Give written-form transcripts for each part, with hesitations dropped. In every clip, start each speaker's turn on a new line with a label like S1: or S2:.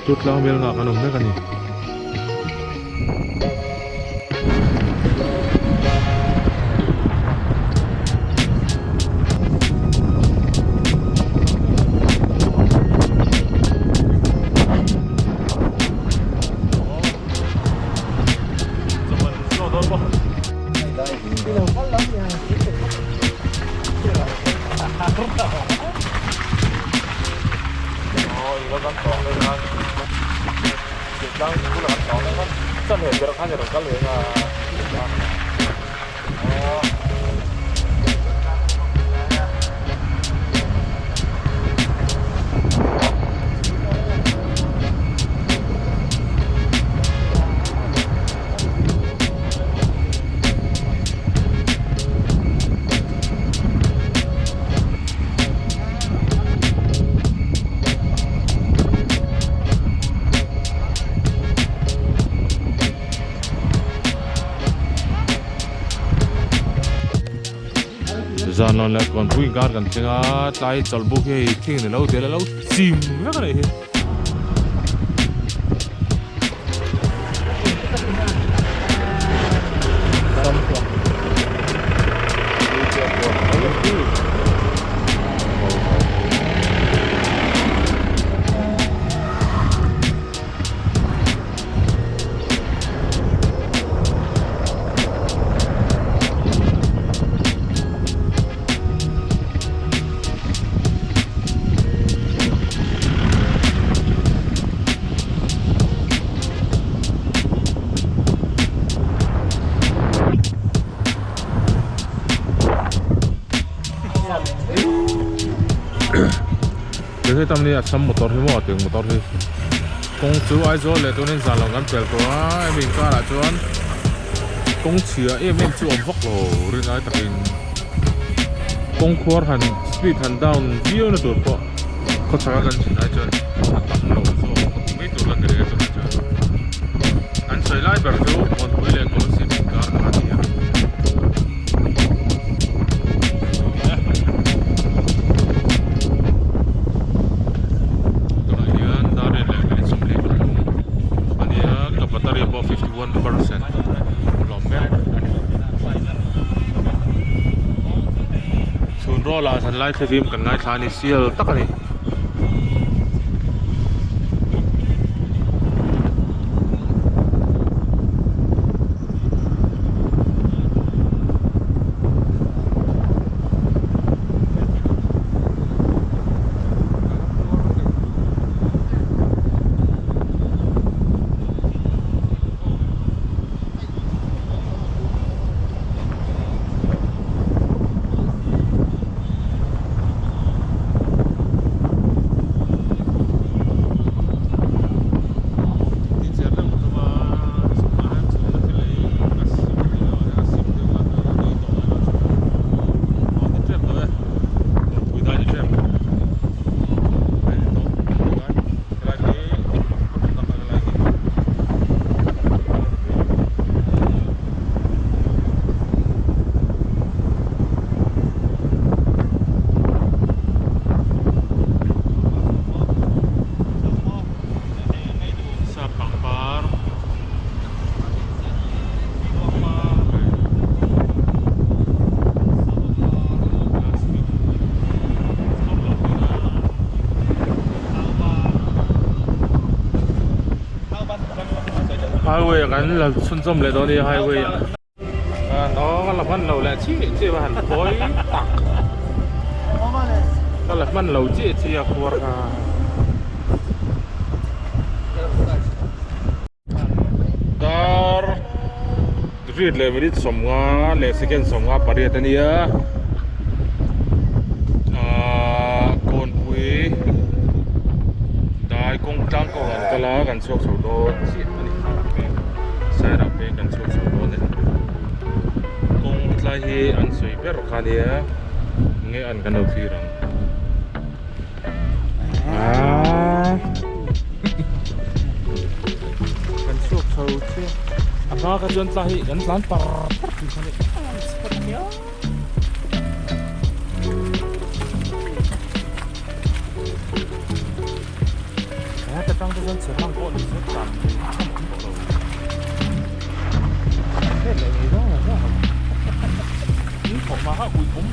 S1: Durtlang bial nghah kan awm mek a ni. Zan lawn leh kawnpui inkar kan thleng a tlai chawlhbuk hi hei thing ni lo tel a lo chim vek a nih hi. Hei tam ni a sam motor hi maw tiang motor hi kawng chu Aizawl leh tunin zan lo kan pel tawh a hemi inkarah chuan kawng chhia em em chu a awm vak lo rin ai takin kawng khuar han speed han down viau na tur pawh khawchhak a kan thin ai chuan a tam lo zawk a ti mai tur la ni reng a tunah chuan an sawi lai ber chu Muanpui leh Kolasib inkar kha a ni a. Tunah hian dar riat leh minute 23 a ni a ka battery pawh 51% lawm mek chhun rawlah zan lai thlifim kan ngaithla a ni sial tak a ni. Sap pangpar Highway ah kan la chhunzawm leh dawn a ni highway ah. Aw ka la hman lo leh chiah chiah a han phawi tak ka la hman lo chiah chiah a khuar kha. Dar riat leh minute 50 leh second 58 a nia ahh kawnpui dai kawng tlang kawng an kal a kan chhuak chho dawn chiah a ni sairah peng kan chhuak chho dawn a ni kawng tlai hi an sawi ber kha a nia nge an kan lo thlir ang aaa kan chhuak chho chiah a hma kha chuan tlai hi kan tlan par par tih kha a ni. Atang te chuan chhe hlang pawh ni se tlan tham awm tawh lo. Hel leh ngei zawng zawng ang. In thawh hma kha ui awm.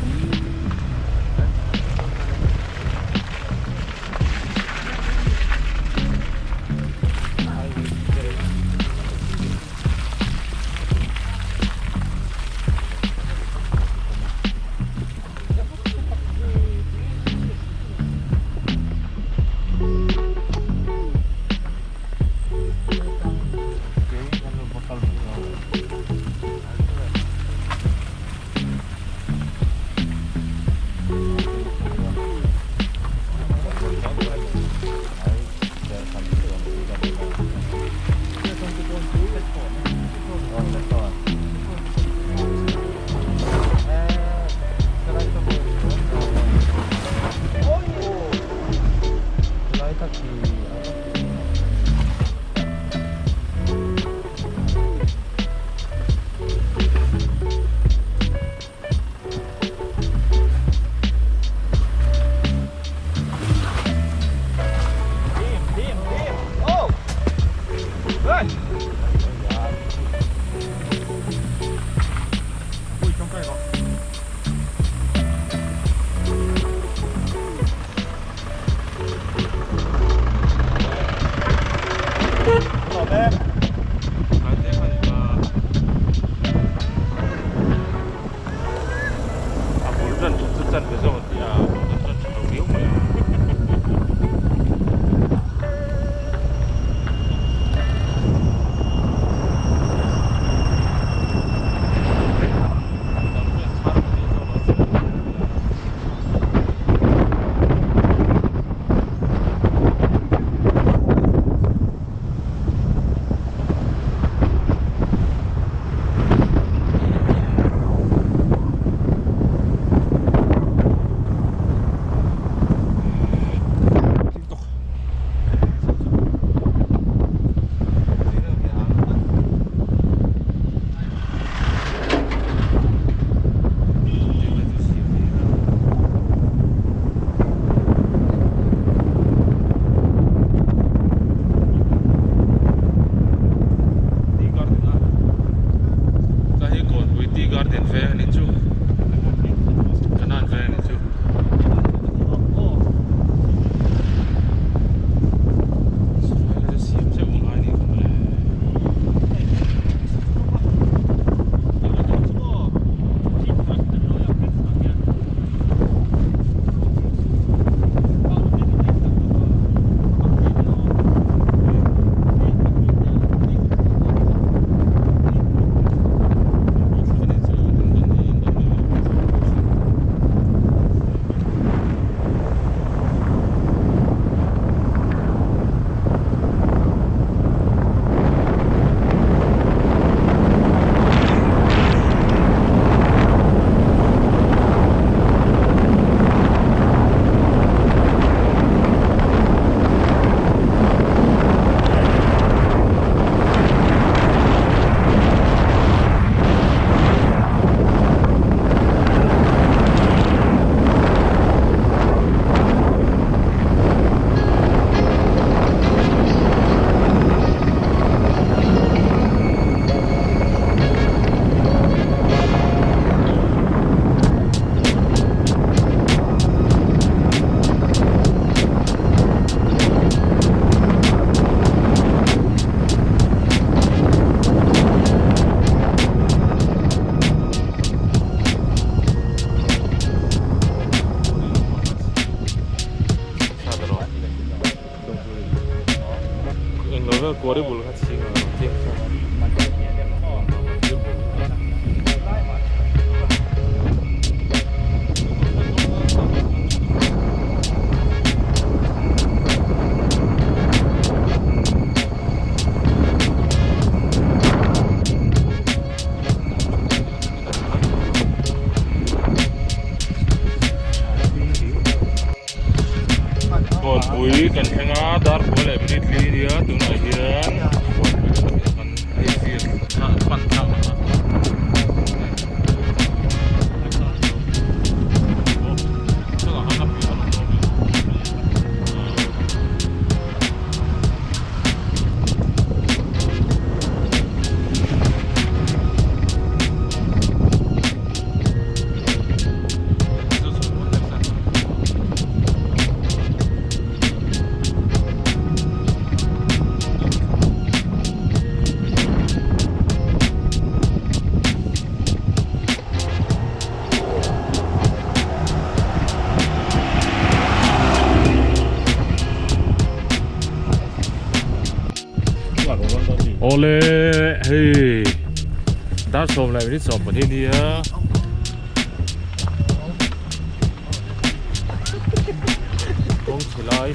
S1: Kawnpui kan thleng a, dar kua leh minute li nia tunah hian kawnpui kan hei field pan thlak ang a. Awle hei dar sawm leh minute 12 nia. Kawng chhe lai.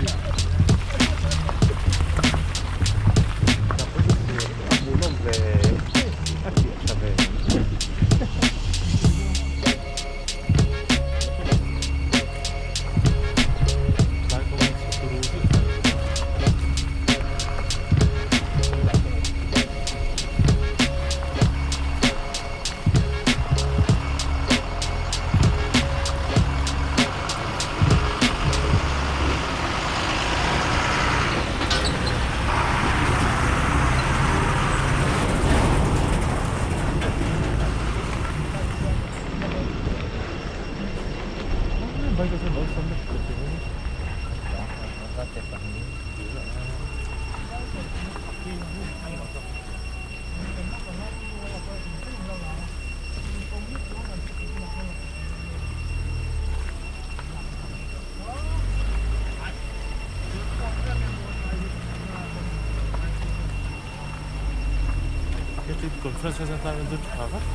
S1: Conference center chu tha vek.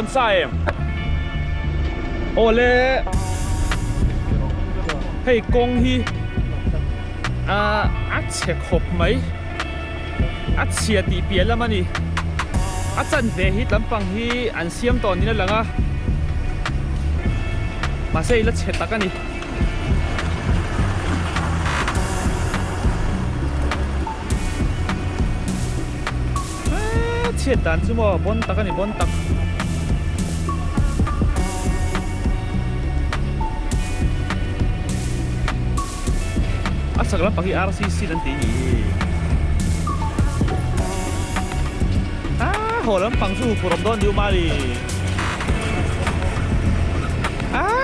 S2: On sa em ole hei kawng hi a chhe khawp mai a chhia tih piah lam a ni a chan ve hi lampang hi an siam tawh niin a lang a mahse ila chhe tak a ni. Chhiat dan chu maw bon tak a ni bon tak. A chak lampang hi RCC an tih ni hi. Ah haw lampang chu huphurh awm dawn ni u Mali. Ah!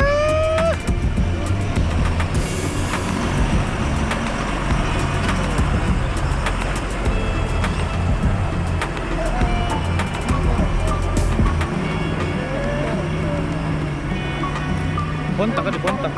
S2: Bon tak a ni bon tak.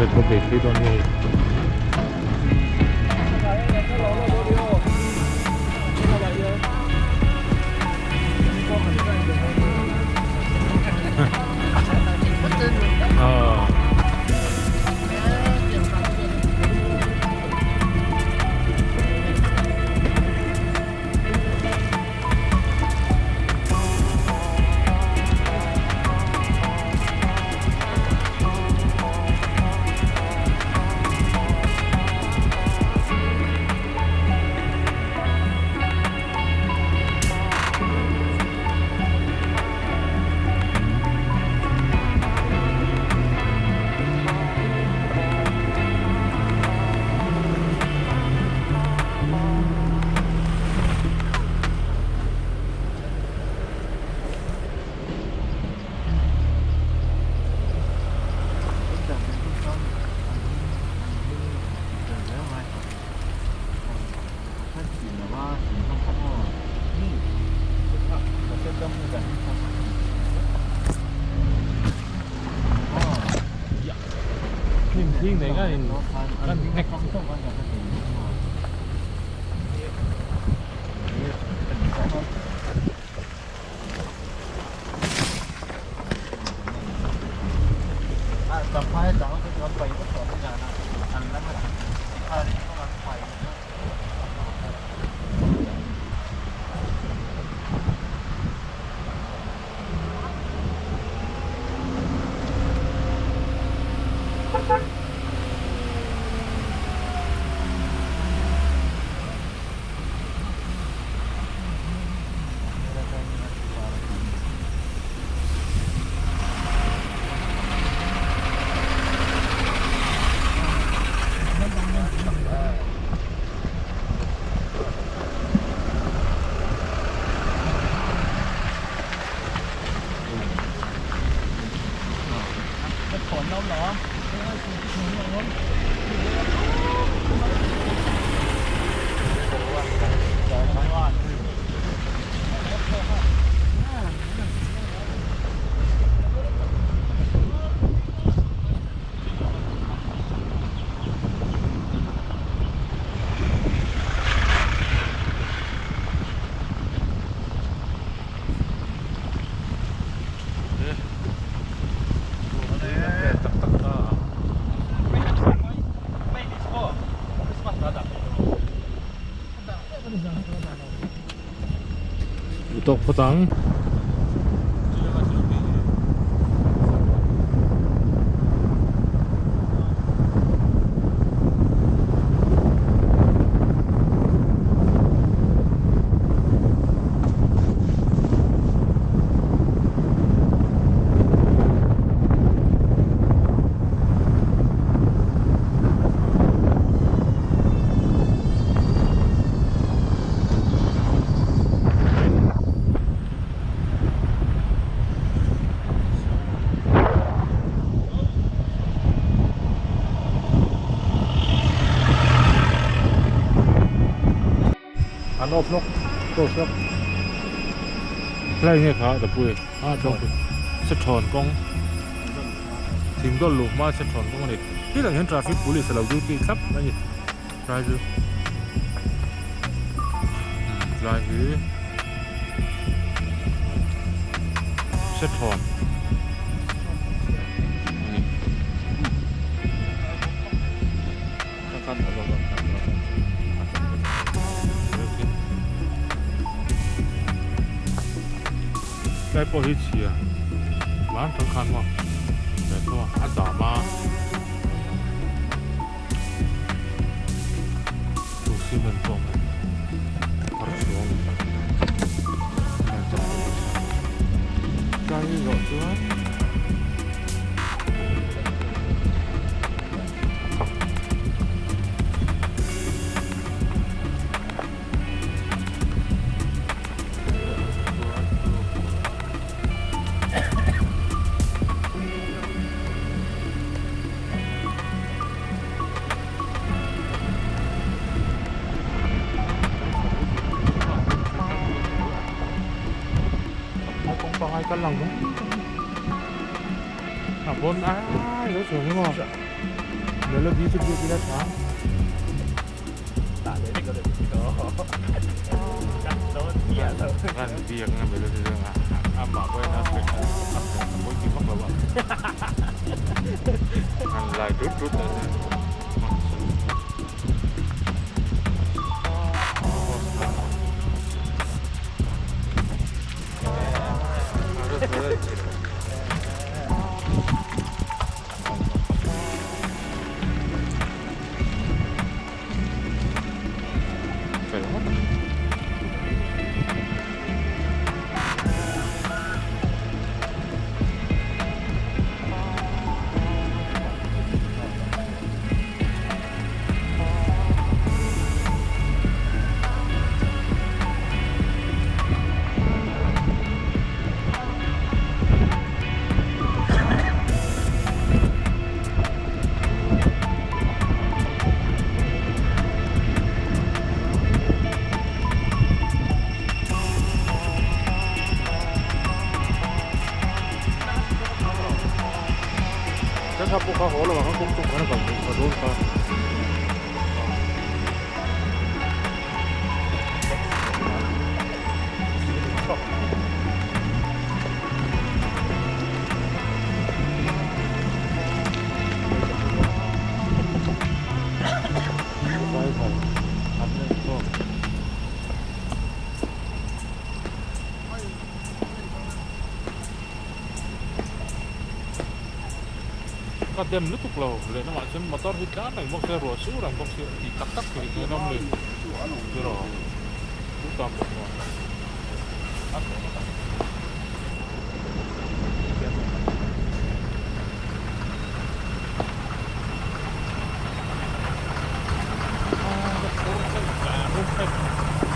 S1: Hei thei thei dawn nge hei. 떡포당 안 close up lại nghe khá là vui à trong sẽ tròn công tìm đó lục mà sẽ tròn công này cái là hiện traffic police là duty sắp này try chứ lại hứ sẽ tròn该不会去啊，晚上看嘛，再说阿咋嘛，都西门装的，他说，加一个砖。 Cân lòng không? À, bốn á, có sườn đúng không? Melody chu biak ila tha. Kan biak na melody chu amah pawhin a hre a hre a pawi ti vak lo a. An lai tut tut a nia. Fel ngawt ang. Kan kha pawh kha haw lo ang a kawng chawng khan a kal theih kha dawn kha. Ka dem lutuk lo lehlamah chuan motor hi tlan reng bawk se ruah sur reng bawk se tih tak tak tur hi an awm lui tiraw chu tam bawk maw a tawh ngawt ang.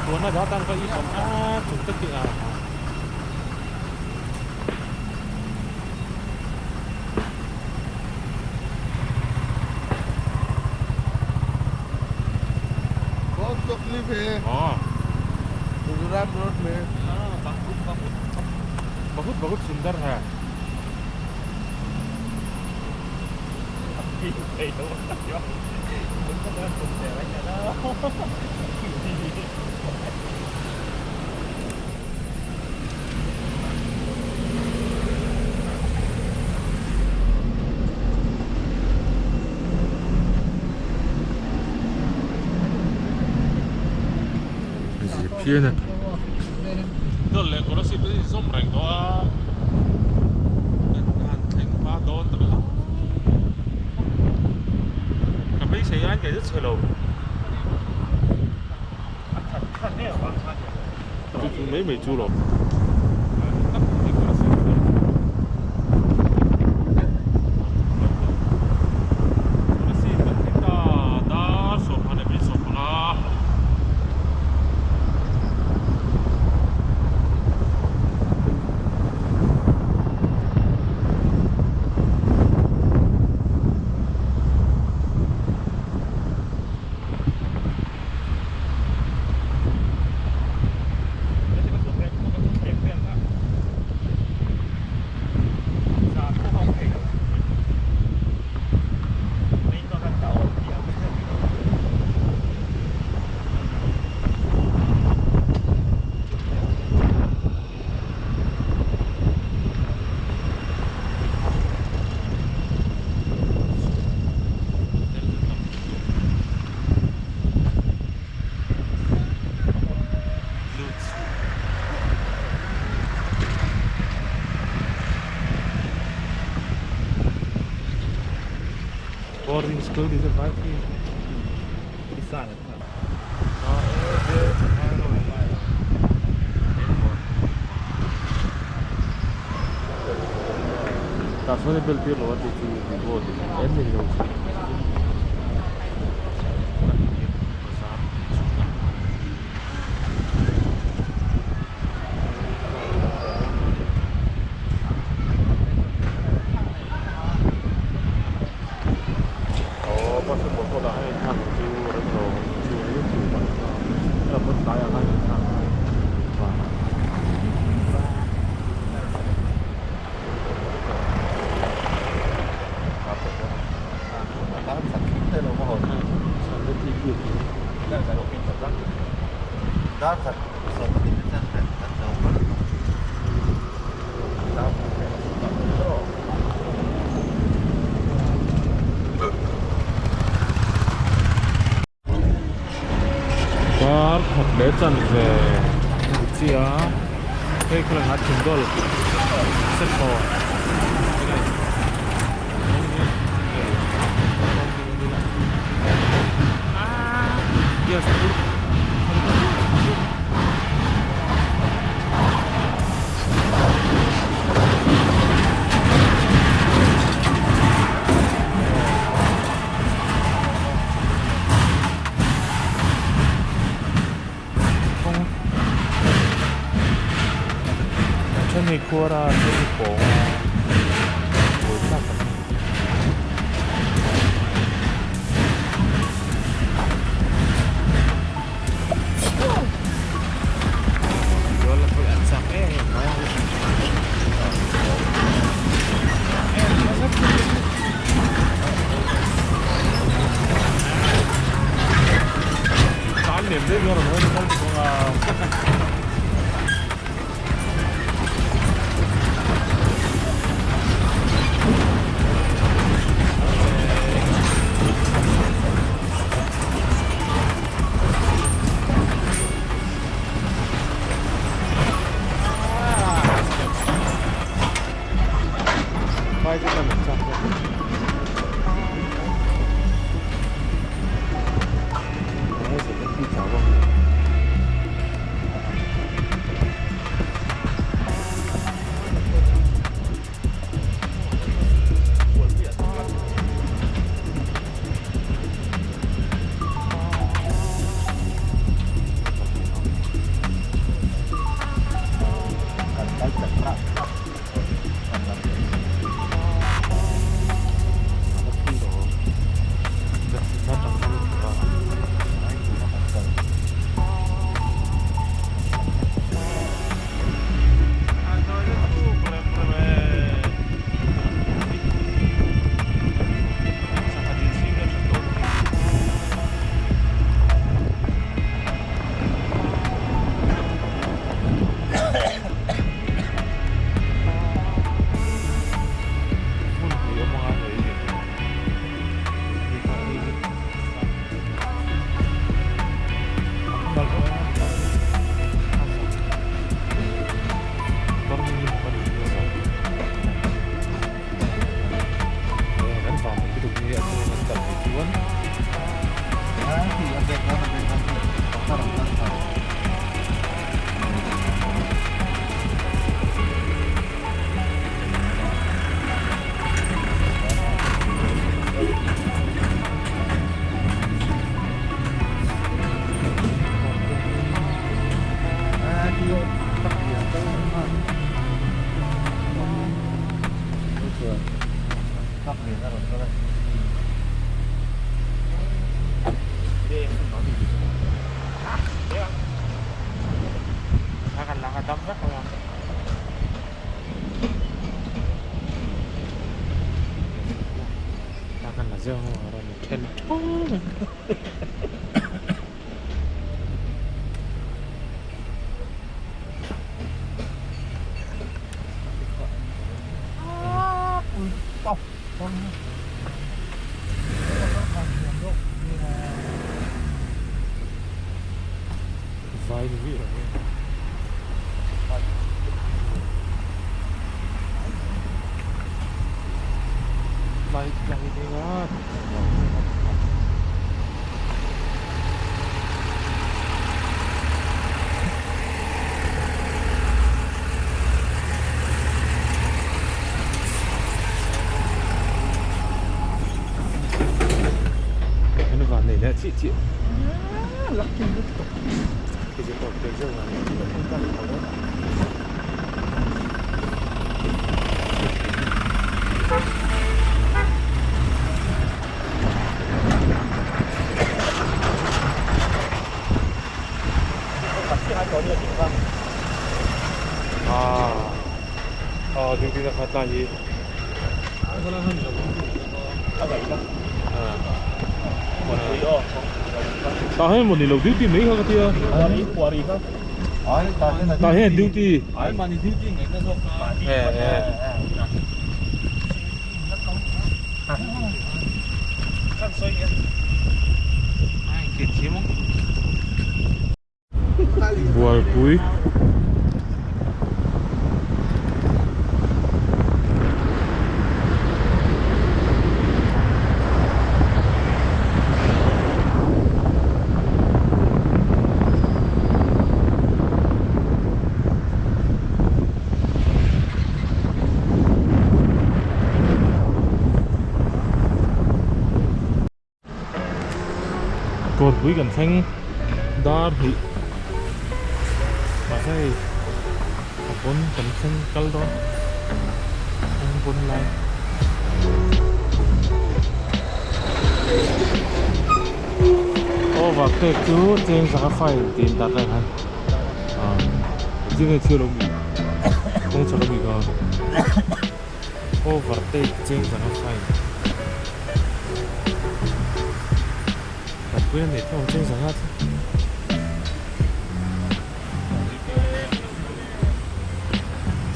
S1: Tuana datang ka isam a chung te khi a.
S3: बहुत तकलीफ है
S1: हाँ
S3: गुजरात रोड में
S1: बहुत बहुत सुंदर है Piena. Dole conosci per insomma reng to han thleng hma dawn ta lo. Ka beisei hian kei chu chhe lo. Chu chu mai mai chu lo. Boarding school is a Viking. Tasone bel pirlo va ti voti. E meglio. Dar khat leh chanve a ni chiah a hei khawlai ah thingdawl set tawh A then hi khuar a a then hi pawng a buaithlak tak a ni. Tah hian mawni lo duty mai kha ka tia. Tah hian duty. Bualpui. Kawrpui kan thleng dar hnih mahse hei a pawn kan thleng kal dawn kawng pawn lai. Overtake chu cheng zaka fine tih in tar lai khan ah engtin nge chhiar lo mi kawng chhak ami kha overtake cheng zaka fine. Tanpuina nei theuh ang cheng zanga chu.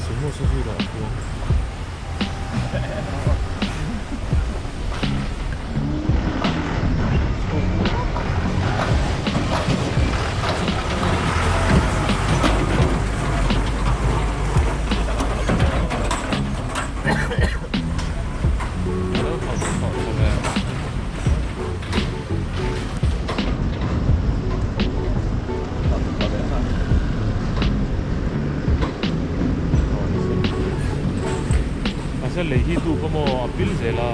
S1: Sumo chu zui lah a khuang. Mahse lei hi dup a maw a pil zel a.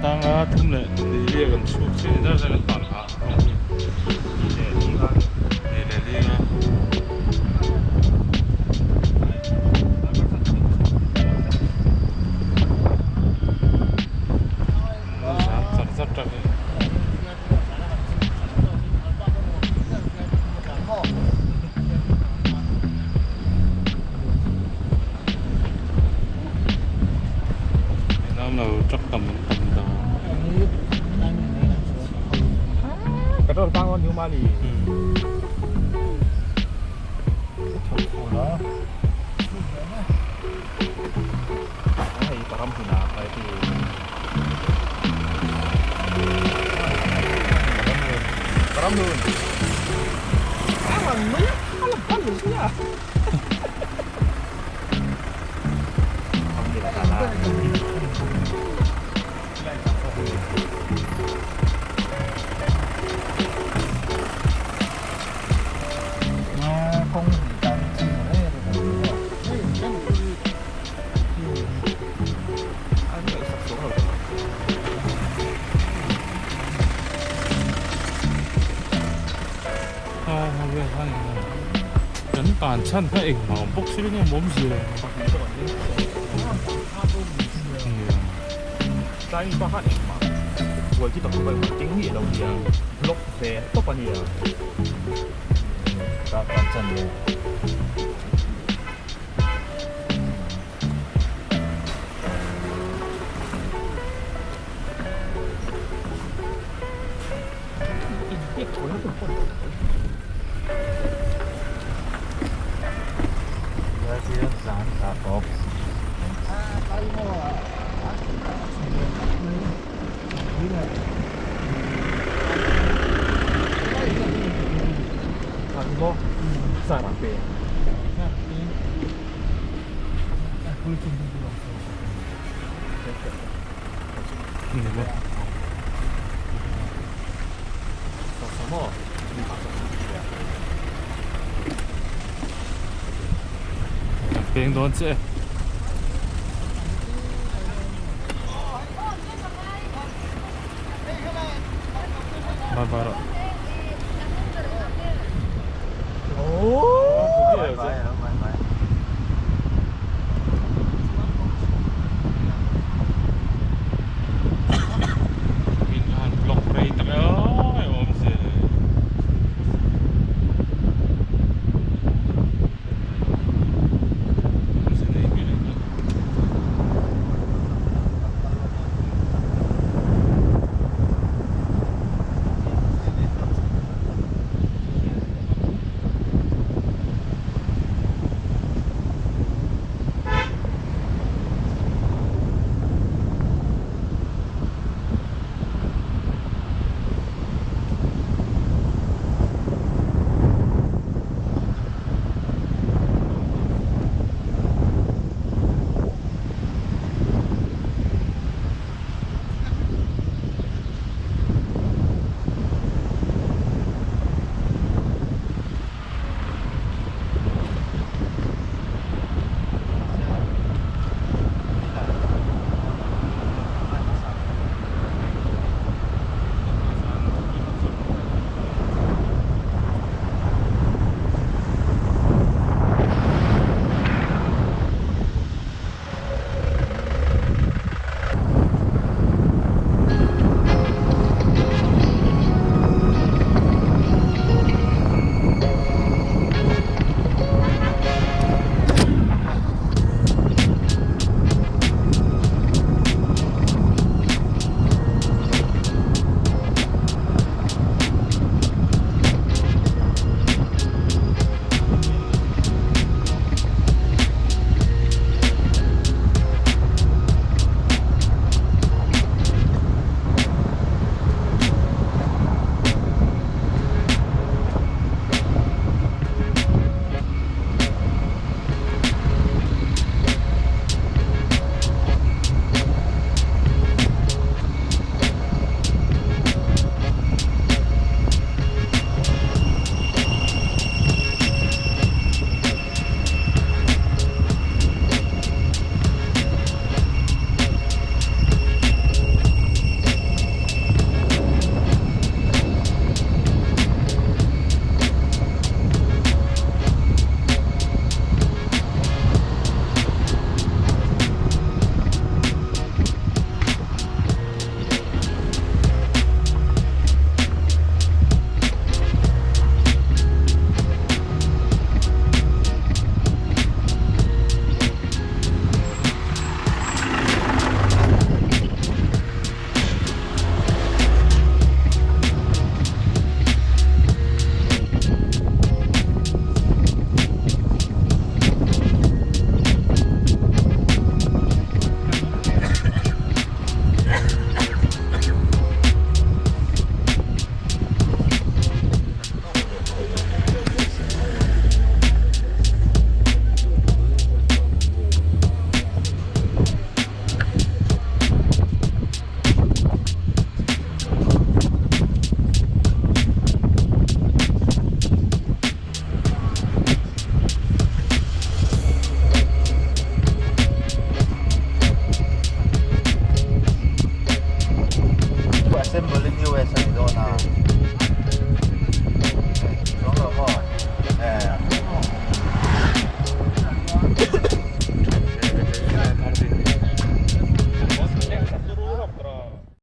S1: Tanga thum leh li kan chhuk chin ni zar kan tan kha ni leh li nga zar zar tak hi nam lo truck tam tam da
S2: petrol tang on hiu mali hei param huna kai ti param hun awan mai alam pan lu sia không đi là la
S1: kan tan chan kha eng ma bawk si nge mawm zia
S2: tại pa han eng ma wal chi tak bai ting ni lo dia block ve top ani a
S4: ta tan chan le
S1: Peng dawn che bye bye.